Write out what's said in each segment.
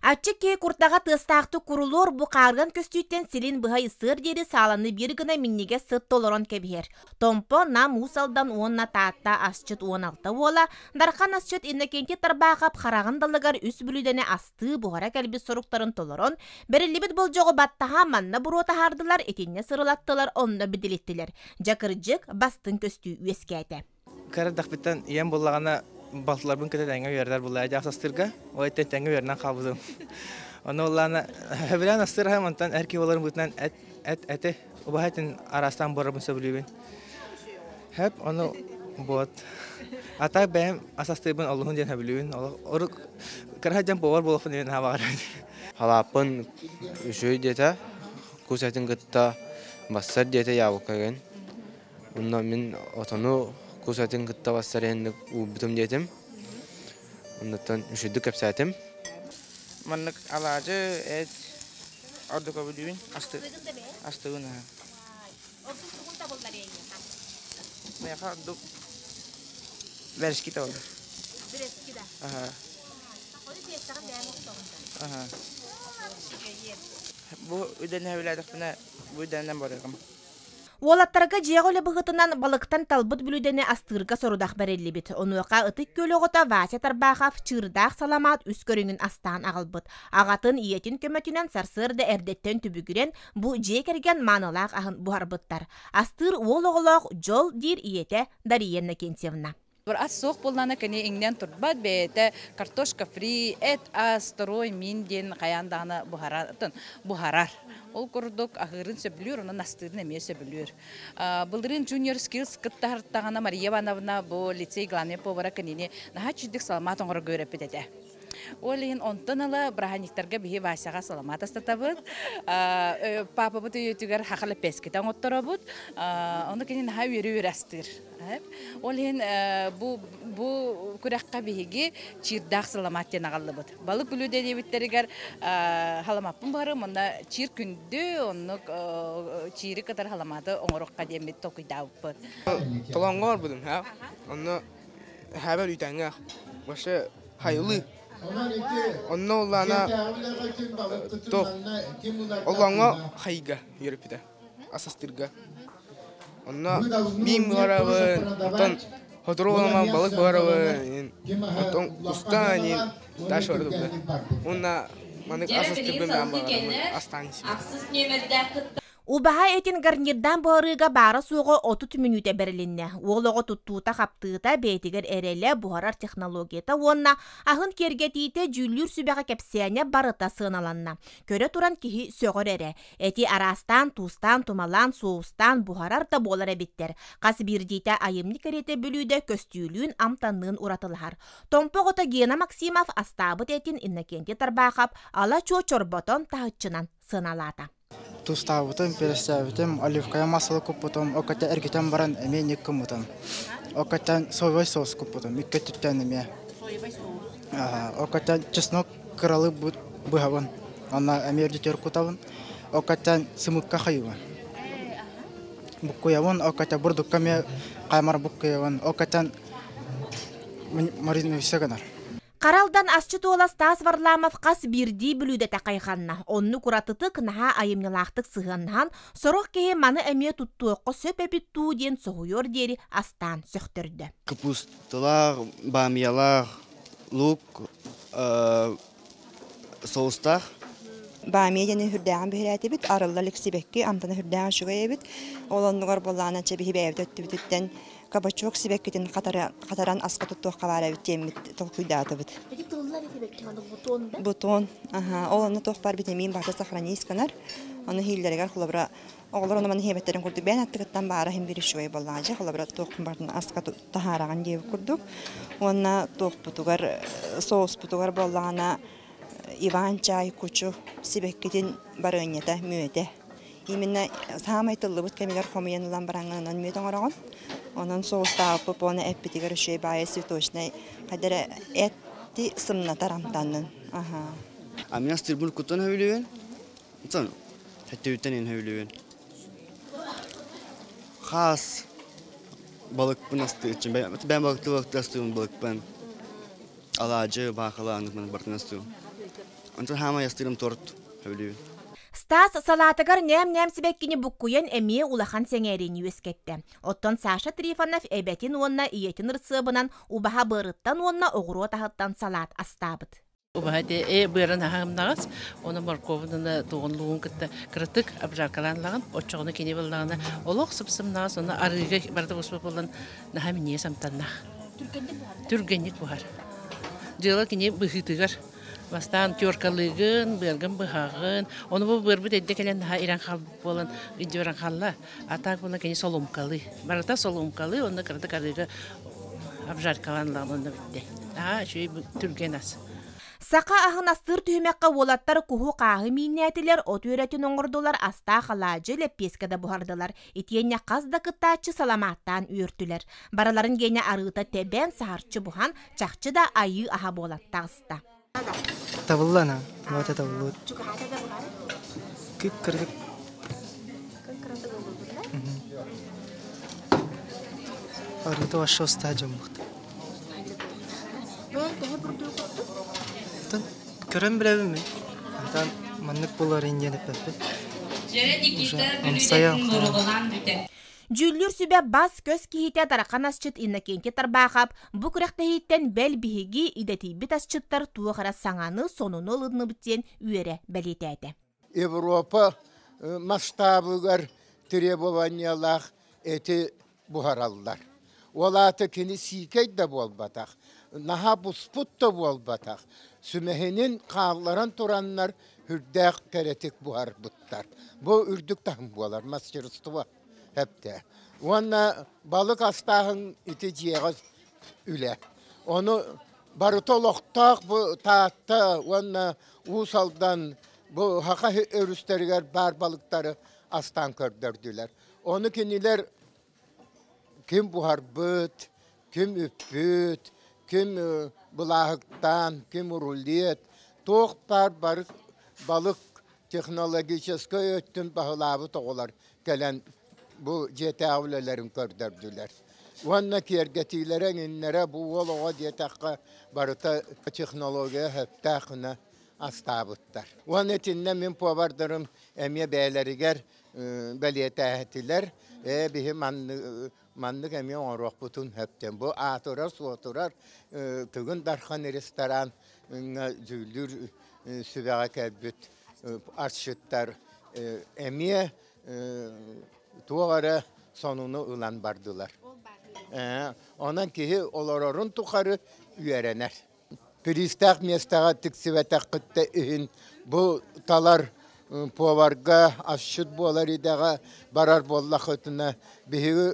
Аччык киһи куртаҕа тыастаахтык курулуур бу хаарыан көстүүттэн силин быһа ысыар диэри сааланы биир гына минньигэс сыт толорон кэбиһэр. Томпо, Нам, Уус Алдан уонна Таатта асчыт 16 уола, Дархан асчыт Иннокентий Тарбаахап хараҕын далыгар үс бүлүүдэни астыы буһара кэлбит соруктарын толорон, бэриллибит болдьоҕу баттаһа манна буруо таһаардылар, итиннэ сырылаттылар, онно бидилиттилэр. Дьэ кырдьык, бастыҥ көстүү үөскээтэ. Кыра эрдэхпиттэн ийэм буллаҕына балтыларбын кытта тэҥҥэ үөрдэр буллаа дьаах астыырга. Ол иттэн тэҥҥэ үөрэнэн хаалбытым. Ону улаана сөбүлээн астыыр аһым, онтон эр киһи буоларым быһыытынан эт эт эти убаһа этин араастаан буорарбын сөбүлүүбүн. Хөп, ону вот. А так бэйэм ас астыырбын олуһун диэн сөбүлүүбүн. Орук кыра сылдьан повар буолуохпун диэн наһаа баҕарабын. Халааппын үчүгэй диэтэ, кус этин кытта бассар диэтэ яблоко Онно мин отону кус этин кытта бассар иһинник уурбутум диэтим. Оннуттан үчүгдүк кэпсээтим. Маннык алаадьы, эт ордук өбүлүүбүн астыгын аһа. Ордук тугун табыллар эйиэхэ? Миэхэ ордук бэрэски табыллар. Бэрэски да? Аха. Ону тиэстэҕин бэйэҥ охсоҕун да? Аха. Бу үдэнэ өбүлээтэхпинэ бу үдэнэн барыаҕым. Уолаттарга дьиэҕэ үлэ быһыытынан балыктан талбыт бүлүүдэни астыырга сорудах бэриллибит. Онуоха Ытык Күөл оҕото Вася Тарбахов чыырдаах саламаат үс көрүҥүн астаан аҕалбыт. Аҕатын, ийэтин көмөтүнэн сарсыарда эрдэттэн түбүгүрэн, бу дьиэ кэргэн маанылаах аһын буһарбыттар. Астыыр уол оҕолоох дьол, диир ийэтэ Дария Иннокентьевна. Ас суох буоллаҕына кини иҥнэн турбат, бэйэтэ картошка фри, эт ас, торуой миин диэн хайаан даҕаны буһарар. Ол курдук аһыырын сөбүлүүр, онон астыырын эмиэ сөбүлүүр. Былырыын Junior Skills кыттаһартаҕына Мария Ивановна бу лицей главный повара кинини наһаа үчүгдүк саламаат оҥорорго үөрэппит этэ. Ол иһин онтон ыла бырааһынньыктарга биһи Васяҕа саламаат астатабыт. Паапабыт өйүтүгэр хаха лэппиэскитэ оҥотторобут. Ону кини наһаа үөрэ-үөрэ астыыр. Ол иһин бу бу күрэххэ биһиги чиирдаах саламаат диэн аҕаллыбыт. Балык бүлүүдэ диэбиттэригэр халамаппын баарым, онно чиир күндү, оннук чиири кытары халамааты оҥоруохха диэммит толкуйдаабыппыт. Толоҥҥо барбытым, онно Хабар үтэҥҥэ вообще хайылыы. Онно улаана туох олоҥҥо хайга үөрэппитэ асастыырга. Онно миин буһарабын, оттон сотору буоламмын балык буһарабын, оттон устаан иин дальше барабын. Уонна маннык асастыырбын бэйэм баҕарабын астаан испит. Убаһа этин гарнирдаан буһарыыга баара-суоҕа 30 мүнүүтэ бэрилиннэ. Уол оҕо туттуута-хаптыыта, бэйэтигэр эрэлэ, буһарар технологията уонна аһын киэргэтиитэ, дьүүллүүр сүбэҕэ кэпсээнэ барыта сыаналанна. Көрө туран киһи сөҕөр эрэ. Эти араастаан, туустаан, тумалаан, соустаан буһарар да буолар эбиттэр. Хас биирдиитэ айымньы кэриэтэ бүлүүдэ көстүүлүүн, амтанныын уратылаһар. Томпо оҕото Гена Максимов астаабыт этин Иннокентий Тарбаахап ала-чуо чорботон таһыччынан сыаналаата. Тустаабытым, перестээбитим, оливковай масло куппутум, оккоттон эргитэн баран эмиэ ник гыммытым. Оккоттон соевай соус куппутум, икки өттүттэн эмиэ. Соевай соус. Оккоттон чеснок кыралыы быһабын, онно эмиэ үрдүтүгэр кутабын. Оккоттон сымыкка хайыбын. Буккуйабын, оккоттон бурдукка эмиэ хаймар буккуйабын. Оккоттон маринуйса гынар. Хара Алдан асчыт уола Стас Варламов хас биирдии бүлүүдэтэ хайҕанна. Оннук уратытык, наһаа айымньылаахтык сыһыаннаһан, сорох киһи маны эмиэ туттуохха сөп эбит дуу диэн соһуйуор диэри астаан сөхтөрдө. Капусталаах, баамыйалаах, лук, соустаах. Баамия диэни үрдээҕин биһирээтибит, арылла илик сибэкки амтана үрдээх үчүгэй эбит. Ол оннугар буоллаҕына чэ биһи бэйэбит өттүбүтүттэн кабачок сибэккитин хатаран аска туттуохха баар эбит диэммит толкуйдаатыбыт. Эти тыллар сибэкки маны бутон да? Бутон, аха, ол онно туох баар витамин барыта сохранись гынар. Аны иһиллэригэр холобура оҕолор ону маны иһэбэттерин курдук бэйэн аттыгыттан баара иһин биир үчүгэй буоллаҕа дьэ холобура туохпун барытын аска таһаараҕын диэбит курдук. Уонна туохпутугар соуспутугар буоллаҕына Иван чай кучу сибэккитин барыанньата мүөтэ. Именно саамай тыллыбыт кэмигэр хомуйан ылан бараҥҥын онон мүөт оҥороҕун. Онон соустаабыппыт уонна эппитигэр үчүгэй баайы цветочнай хайда эрэ этти сымнатар амтанын. Аха. А меня стырбын куттан хөбүлүбүн. Сон хэттүбүттэн ин хөбүлүбүн. Хаас балыкпын астыыччын. Бэйэм балыкты балыкты астыыбын балыкпын. Алаадьы, баахыла, аннык барытын астыыбын. Онтон хаамай астыырым торт сөбүлүүбүн. Стас салаатыгар нээм-нээм сибэккини буккуйан эмиэ улахан сэҥээриини үөскэттэ. Оттон Саша Трифонов эбэтин уонна ийэтин ырысыабынан убаһа быарыттан уонна оҕуруот аһыттан салаат астаабыт. Убаһа э быарын аһаҕымнаҕас, оны моркуобун тугун лугун кытта кыратык обжаркалаан ылаҕын, оччоҕуна кини буоллаҕына олох сып-сымнаҕас, оны арыыга барыта буспут буолан наһаа минньигэс амтаннаах. Түргэнник буһар. Дьыала кини быһыытыгар бастаан теркалыыгын, быаргын быһаҕын, ону бу быарбыт эрдэ кэлэн наһаа ирэн хаалбыт буолан илдьэ баран хаалла. А так буолан кини солумкалыы. Барыта солумкалыы, онно кыратык арыыга обжаркалаан ылаҕын онно бүттэ. Аа, үчүгэй түргэн ас. Саха аһын астыыр түһүмэххэ уолаттар куһу-хааһы мииннээтилэр, от үөрэтин оҥордулар, астаах алаадьы, лэппиэскэ да буһардылар. Итиэннэ хас да кыттааччы саламааттаан үөртүлэр. Барыларын гиэнэ арыыта тэбэн, саһарчы буһан, чахчы да айыы аһа буолан таҕыста. Табыллана, вот это вот. Кык-кырдык. Арыыта вообще устаа дьоммут. Көрөн билэбин мин. Антан маннык булар диэн эппэппин. Амсайан Дьүүллүүр сүбэ бас-көс киһитэ Тарахан асчыт Иннокентий Тарбаахап бу күрэхтэһииттэн бэл биһиги идэтийбит асчыттар туох эрэ саҥаны, сонуну ылынныбыт диэн үөрэ бэлиэтээтэ. Европа масштабыгар требованиялаах эти буһараллар. Ол аата кини сиикэй да буолбатах, наһаа буспут да буолбатах, сүмэһинин хаалларан тураннар үрдээх кэрэтик буһарбыттар. Бу үрдүк таһым буолар мастерство эптэ. Уонна балык астааһын ити дьиэҕэ үлэ. Ону барыта олохтоох бу Таатта уонна Уус Алдан бу Хаха өрүстэригэр баар балыктары астаан көрдөрдүлэр. Ону кинилэр ким буһарбыт, ким үппүт, ким былааһыктаан, ким рулет, туох баар бары балык технологическай өттүн баһылаабыт оҕолор кэлэн бу дьиэтээҕи үлэлэрин көрдөрдүлэр. Уонна киэргэтиилэрэ эҥиннэрэ бу уол оҕо диэтэххэ барыта технология сөптөөх гына астаабыттар. Уонна итиннэ мин повардарым эмиэ бэйэлэригэр бэлиэтээтилэр. Ээ биһи маннык эмиэ оҥоруохпутун сөптөн. Бу аатырар-суотурар Тыгын Дархан ресторан дьүүллүүр сүбэҕэ кэлбит асчыттар эмиэ туох эрэ сонуну ылан бардылар. Онон киһи олорорун тухары үөрэнэр. Туристаах миэстэҕэ тиксибэтэххит да иһин бу талар поварга асчыт буолар идэҕэ барар буоллаххытына биһиги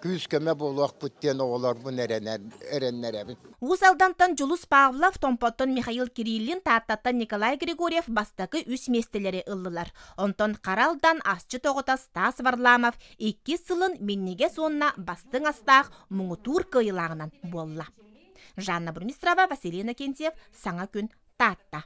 күүс-көмө буолуохпут диэн оҕолорбун эрэннэрэбин. Уус Алдантан Дьулус Павлов, Томпоттон Михаил Кириллин, Тааттаттан Николай Григорьев бастакы үс миэстэлэри ыллылар. Онтон Хара Алдан асчыт оҕото Стас Варламов иккис сылын минньигэс уонна бастыҥ астаах муҥутуур кыайыылааҕынан буолла. Жанна Бурмистрова, Василий Иннокентьев, Саҥа күн, Таатта.